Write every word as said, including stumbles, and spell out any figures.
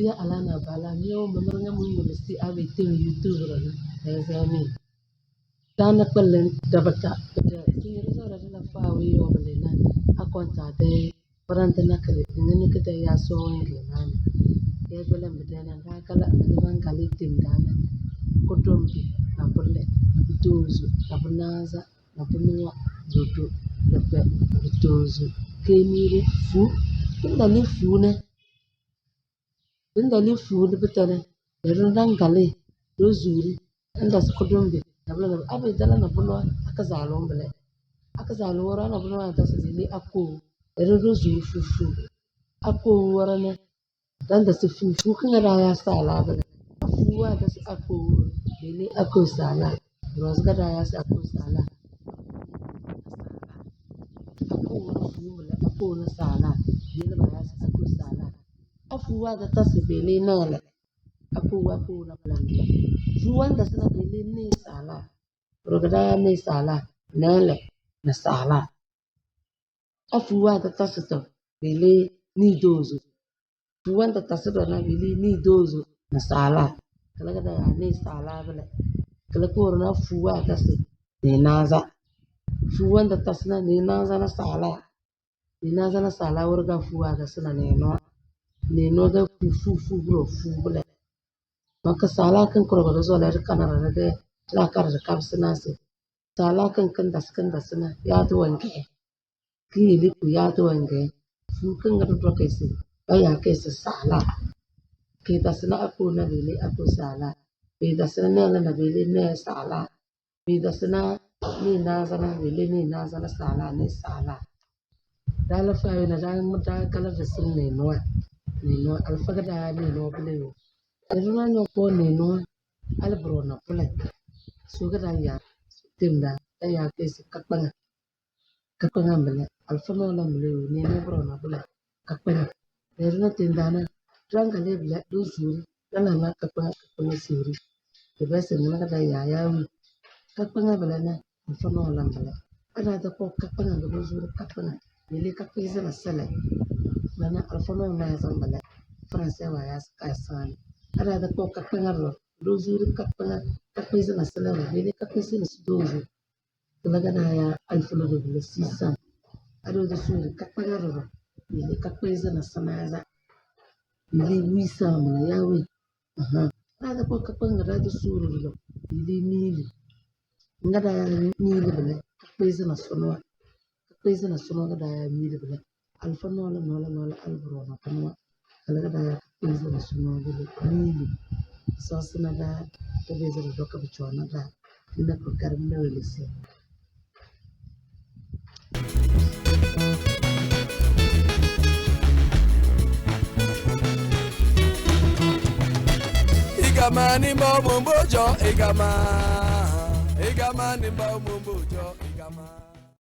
Ya ala na bala mi o mama nga mun mun si a be tem YouTube ro na. Ezami. Dana kpalin dabata. Bada. Sinyira zora dala fa we yo bale na. Akonta de. Baranta na kare. Ngani kete ya so wen le na. Ya bala mbede na. Da kala. Ngani ban kali tim dana. Kodombi. Na bulle. Na butozu. Na bunaza. Na bunua. Zoto. Na pe. Na butozu. Kenire. Fu. Tunda ni fu ne. Bindali fuuni bitani, ni di daŋ gali, do zuuri, n dasi kudumbi, na bila na, a bi dala na bunua, a ka zaalum bile. A ka zaalum wara na bunua, a dasi bili a ko, ni di do zuuri fufu. A ko wara ni, dan dasi fufu, ka ŋa daa yaa saala bile. A fuwa dasi a ko, bili a ko saala. Rozi ka daa yaa sa a ko saala. A ko wara fufu bile, a ko na saala. Bili ba yaa sa a ko saala. A fuwa da tasi bele nele. A fuwa ko na bele nele. Fuwa da sina bele ne sala. Rogada ne sala. Nele na sala. A fuwa da tasi to bele ni dozo. Fuwa da tasi do na bele ni dozo na sala. Kala gada ya ne sala bele. Kala ko na fuwa tasi ne naza. Fuwa da tasi na ne naza na sala. Ni naza na sala wara ga fuwa ga sina neno. Neno ga fu fu fu bro fu bule. Maka sala kan kuro ga zo la kana ra ga la kara da kab sina se. Sala kan kan das kan das na ya to wange. Ki li ku ya to wange. Fu kan ga to kai se. Ba ya kai se sala. Ke das na ako na bele ako sala. Be das na ne la na bele ne sala. Bidasina ni naazana, bili ni naazana saala, ni saala. Daala faayo na daa, daa kala dasin ni nua. Ni nua, alfaga daa ni nua bile yo. Ni nua nyo ko ni nua, alibro na bule. Suga daa ya, timda, daa ya kesi kakpanga. Kakpanga bile, alfa no la bile yo, ni nua bro na bule. Kakpanga. Deri na tindana, dranga le bile, do zuri, na na na kakpanga, kakpanga zuri. Di bɛ sɛ ŋmɛnɛ ka da yaa yaa wi. Kakpanga bile na, alfa no la bile. A da da kɔ kakpanga, do zuri kakpanga. Bile kakpanga zana sɛlɛ. Bile na alfa no na ya zan bile. Fransɛ wa ya sika sani. A da da kɔ kakpanga do, do zuri kakpanga, kakpanga zana sɛlɛ. Bile kakpanga zana si do zuri. Kila ka daa yaa alfa lo do bile six cents. A do do suuri kakpanga do do. Bile kakpanga zana sanaza. Bile huit cents mila yaa wi. Aha. A da ko kakpanga daa do suuri do. Bile mili. Nga daa yaa mili bile. Kakpanga zana sono. Kakpanga zana sono ka daa yaa mili bile. Alfa nola, nola, nola, alfa nola, nola. Kala ka daa yaa kakpanga zana sono bile. Mili. Sɔsina daa, ka be zara doka bi chona daa. Ina ko karim na wele se. Igama ni mbo mumbo jo, igama. Igama ni mbo mumbo jo.